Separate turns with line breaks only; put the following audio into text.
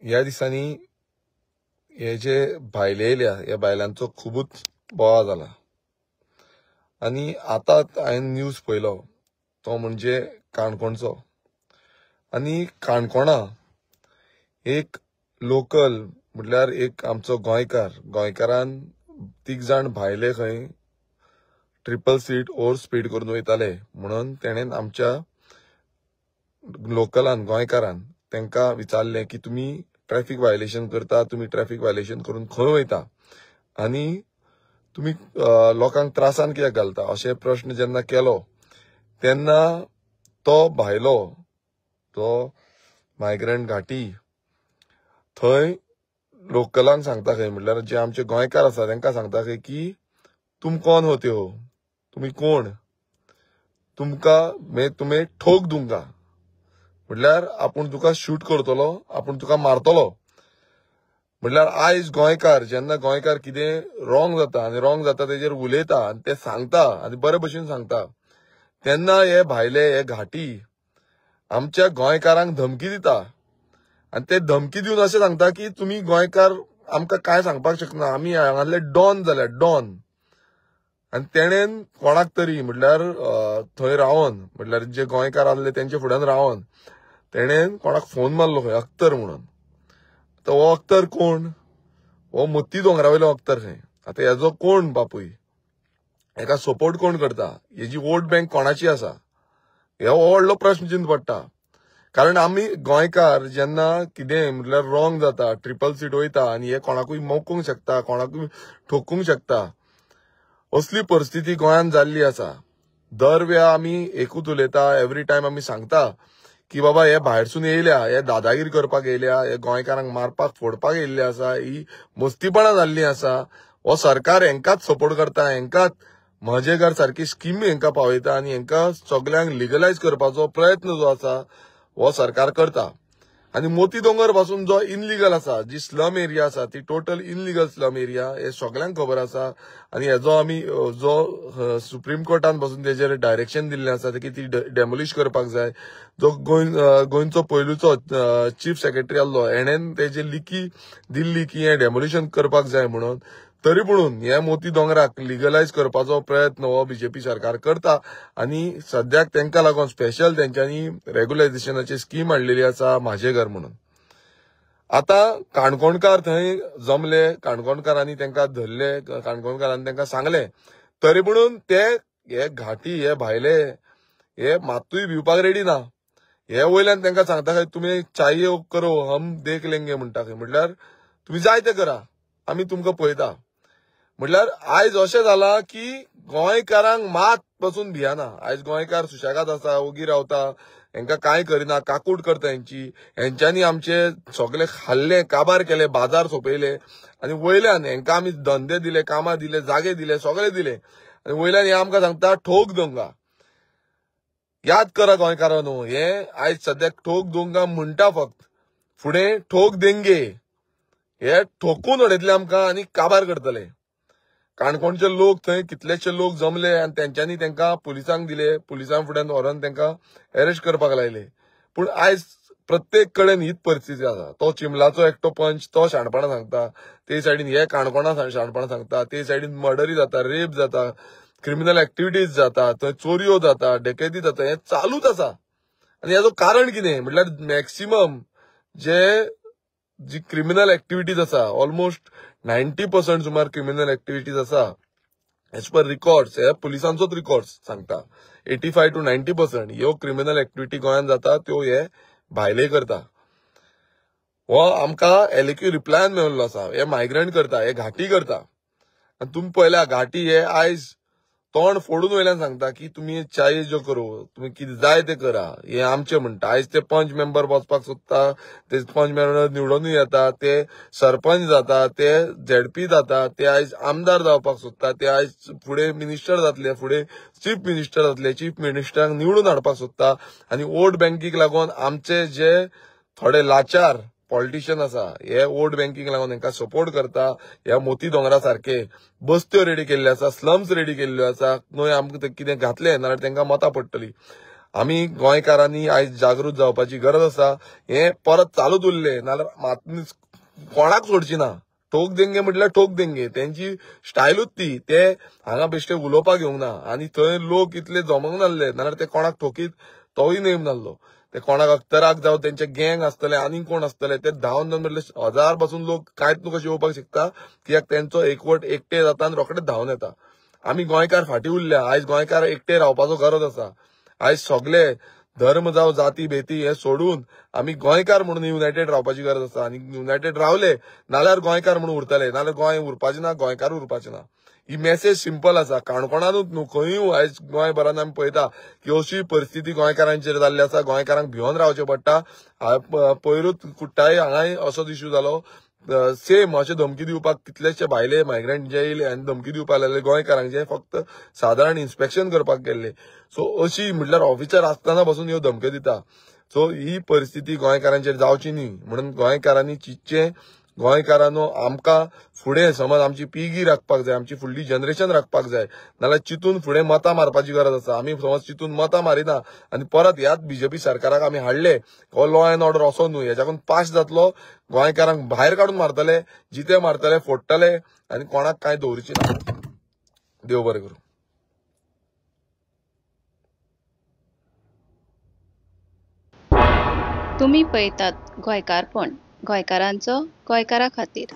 ह्या दिसांनी हे जे भायले येयल्या ह्या बायलांचो खुबूच बोवाळ जाला आनी आतां हांवें न्यूज पळयलो तो म्हणजे काणकोणचो. आनी काणकोणा एक लोकल म्हटल्यार एक आमचो गोंयकार, गोंयकारान तीग जाण भायले खंय ट्रिपल सीट ओवर स्पीड करून वयताले म्हणून तेणेन आमच्या लोकलान गोंयकारान तांकां विचारलें की तुमी ट्रॅफिक व्हायलेशन करता, तुमी ट्रॅफिक व्हायलेशन करून खंय वयता आनी तुमी लोकांक त्रासान कित्याक घालता अशें प्रश्न जेन्ना केलो तेन्ना तो भायलो तो मायग्रंट घाटी थंय लोकलांक सांगता खंय म्हटल्यार जे आमचे गोंयकार आसा तांकां सांगता खंय की तुम कोण होते हो, तुमी कोण, तुमकां मैं तुमी ठोक दूंगा, म्हटल्यार आपूण तुका शूट करतलो, आपूण तुका मारतलो. म्हटल्यार आयज गोंयकार जेन्ना गोंयकार कितें रॉंग जाता आनी रॉंग जाता तेजेर उलयता आनी ते सांगता आनी बरे भशेन सांगता तेन्ना हे भायले हे घाटी आमच्या गोंयकारांक धमकी दिता आनी ते धमकी दिवन अशें सांगता की तुमी गोंयकार आमकां कांय सांगपाक शकना, आमी हांगासले डॉन जाल्या डॉन. आनी तेणेन कोणाक तरी म्हटल्यार थंय रावन म्हटल्यार जे गोंयकार आसले तेंच्या फुड्यान रावन तेणेन कोणाक फोन मारलो खंय अख्तर म्हणून. आतां हो अख्तर कोण? हो मोती दोंगरा वयलो अख्तर खंय. आतां हेजो कोण बापूय, हेका सपोर्ट कोण करता, हेजी वोट बँक कोणाची आसा, हे व्हडलो प्रश्न चिंत पडटा. कारण आमी गोंयकार जेन्ना कितें म्हटल्यार रॉंग जाता, ट्रिपल सीट वयता आनी हे कोणाकूय मोकूंक शकता, कोणाकूय ठोकूंक शकता, असली परिस्थिती गोंयांत जाल्ली आसा. दर वेळा आमी एकूच उलयता, एवरी टायम आमी सांगता की बाबा हे भायरसून येयल्या, हे दादागिरी करपाक येयल्या, हे गोंयकारांक मारपाक फोडपाक येयल्ले आसा, ही मस्तीपणां जाल्लीं आसा. हो सरकार हेंकाच सपोर्ट करता, हेंकाच म्हजें घर सारकी स्किमी हेंकां पावयता आनी हेंकां सगल्यांक लिगलायज करपाचो प्रयत्न जो आसा हो सरकार करता. आनी मोती दोंगर पासून जो इनलिगल आसा, जी स्लम एरिया आसा ती टोटल इनलिगल स्लम एरिया हे सगल्यांक खबर आसा. आनी हेजो आमी जो सुप्रीम कोर्टान पासून तेजेर डायरेक्शन दिल्लें आसा की ती डेमोलिश करपाक जाय. जो गोंयचो पयलूचो चीफ सेक्रेटरी आसलो हेणेन तेजे लिखी दिल्ली की हें डेमोलिशन करपाक जाय म्हणून, तरी पुणून हे मोती दोंगराक लिगलायज करपाचो प्रयत्न हो बीजेपी सरकार करता. आनी सद्याक तांकां लागून स्पेशल तेंच्यांनी रेगुलायजेशनाची स्कीम हाडलेली आसा म्हाजें घर म्हणून. आतां काणकोणकार थंय जमले, काणकोणकारांनी तांकां धरले, काणकोणकारांनी तांकां सांगलें, तरी पुणून ते हे घाटी हे भायले हे मात्तूय भिवपाक रेडी ना. हे वयल्यान तांकां सांगता खंय तुमी चाहिए करो हम देख लेंगे म्हणटा खंय, म्हटल्यार तुमी जाय ते करा आमी तुमकां पळयता. म्हटल्यार आयज अशें जालां की गोंयकारांक मात पसून भियाना. आयज गोंयकार सुशेगाद आसा, ओगी रावता, हेंकां कांय करिना, काकूट करता हेंची. हेंच्यांनी आमचे सगळे खाल्ले, काबार केले, बाजार सोंपयले आनी वयल्यान हेंकां आमी धंदे दिले, कामां दिले, जागे दिले, सगळे दिले आनी वयल्यान हे आमकां सांगता ठोक दोंगा. याद करा गोंयकारांनो, हे आयज सद्याक ठोक दोंगा म्हणटा फक्त, फुडें ठोक देंगे हे ठोकून उडयतले आमकां आनी काबार करतले. काणकोणचे लोक थंय कितलेशे लोक जमले आनी तेंच्यांनी तांकां पुलिसांक दिले, पुलिसां फुड्यान व्हरून तांकां अरेस्ट करपाक लायले. पूण आयज प्रत्येक कडेन हीच परिस्थिती आसा. तो चिमलाचो एकटो पंच तो शाणपणां सांगता, ते सायडीन हे काणकोणा शाणपणां सांगता, ते सायडीन मर्डरी जाता, रेप जाता, क्रिमिनल एक्टिविटीज जाता, थंय चोरयो जाता, डकेती जाता, हें चालूच आसा. आनी हेजो कारण कितें म्हटल्यार मॅक्सिमम जे जी क्रिमिनल एक्टिविटीज आसा ऑलमोस्ट 90% सुमार क्रिमिनल एक्टिविटीज आसा एज पर रिकॉर्ड्स, हे पुलिसांचोच रिकॉर्ड्स सांगता 85 to 90% ह्यो क्रिमिनल एक्टिविटी गोंयांत जाता त्यो हे भायले करता. हो आमकां एलएक्यू रिप्लायान मेळिल्लो आसा. हे मायग्रंट करता, हे घाटी करता. आनी तुमी पळयल्या घाटी हे आयज तोंड फोडून वयल्यान सांगता की तुमी चाहिए जो करो, तुमी कितें जाय ते करा, हे आमचे म्हणटा. आयज ते पंच मेंबर वचपाक सोदता, ते पंच मेंबर निवडूनय येता, ते सरपंच जाता, ते झेडपी जाता, ते आयज आमदार जावपाक सोदता, ते आयज फुडें मिनिस्टर जातले, फुडें चीफ मिनिस्टर जातले, चीफ मिनिस्टरांक निवडून हाडपाक सोदता. आनी वोट बँकीक लागून आमचे जे थोडे लाचार पॉलिटिशियन आसा हे वोट बँकींग लागून हेंकां सपोर्ट करता. ह्या मोती दोंगरा सारके बस्त्यो रेडी केल्ल्यो आसा, स्लम्स रेडी केल्ल्यो आसा, न्हय आमकां कितें घातलें नाल्यार तेंकां मतां पडटली. आमी गोंयकारांनी आयज जागृत जावपाची गरज आसा. हें परत चालूच उरलें नाल्यार मात कोणाक सोडची ना. ठोक देंगे म्हटल्यार ठोक देंगे, तेंची स्टायलूच ती. ते हांगा बेश्टे उलोवपाक येवंक ना आनी थंय लोक इतले जमोंक नासले, नाल्यार ते कोणाक ठोकीत तोय नेम नासलो. ते कोणाक अख्तराक जावं तेंचे गँग आसतले आनीक कोण आसतले ते धांवन धांवन म्हटल्यार 1000 पासून लोक कांयच न्हू कशे येवपाक शकता, कित्याक तेंचो एकवट एकटे जाता आनी रोखडेच धांवन येता. आमी गोंयकार फाटीं उरल्या. आयज गोंयकार एकटे रावपाचो गरज आसा. आयज सगळे धर्म जावं जाती भेती हे सोडून आमी गोंयकार म्हणून युनायटेड रावपाची गरज आसा. आनी युनायटेड रावले नाल्यार गोंयकार म्हणून उरतले, नाल्यार गोंय उरपाचें ना, गोंयकार उरपाचें ना. ही मेसेज सिंपल आसा. काणकोणानूच न्हू, खंयूय आयज गोंयभरान आमी पळयता की अशी परिस्थिती गोंयकारांचेर जाल्ली आसा. गोंयकारांक भिवन रावचें पडटा. पयरूच कुट्टाय हांगाय असोच इश्यू जालो. सेम अशें धमकी दिवपाक कितलेशे भायले मायग्रंट जे येयले आनी धमकी दिवपाक लागले गोंयकारांक, जे फक्त सादारण इन्स्पेक्शन करपाक गेल्ले. सो अशी म्हटल्यार ऑफिसर आसतना पासून ह्यो धमक्यो दिता. सो ही परिस्थिती गोंयकारांचेर जावची न्ही म्हणून गोंयकारांनी चिंतचें. गोंयकारांनो आमकां फुडें समज आमची पिळगी राखपाक जाय, आमची फुडली जनरेशन राखपाक जाय, नाल्यार चिंतून फुडें मतां मारपाची गरज आसा. आमी समज चिंतून मतां मारिना आनी परत ह्याच बीजेपी सरकाराक आमी हाडले, हो लॉ एन्ड ऑर्डर असो न्हू, हेच्याकून पास जातलो. गोंयकारांक भायर काडून मारतले, जिते मारतले, फोडटले आनी कोणाक कांय दवरची ना. देव बरें करूं.
तुमी पळयतात गोंयकारपण, गोंयकारांचो गोंयकारा खातीर.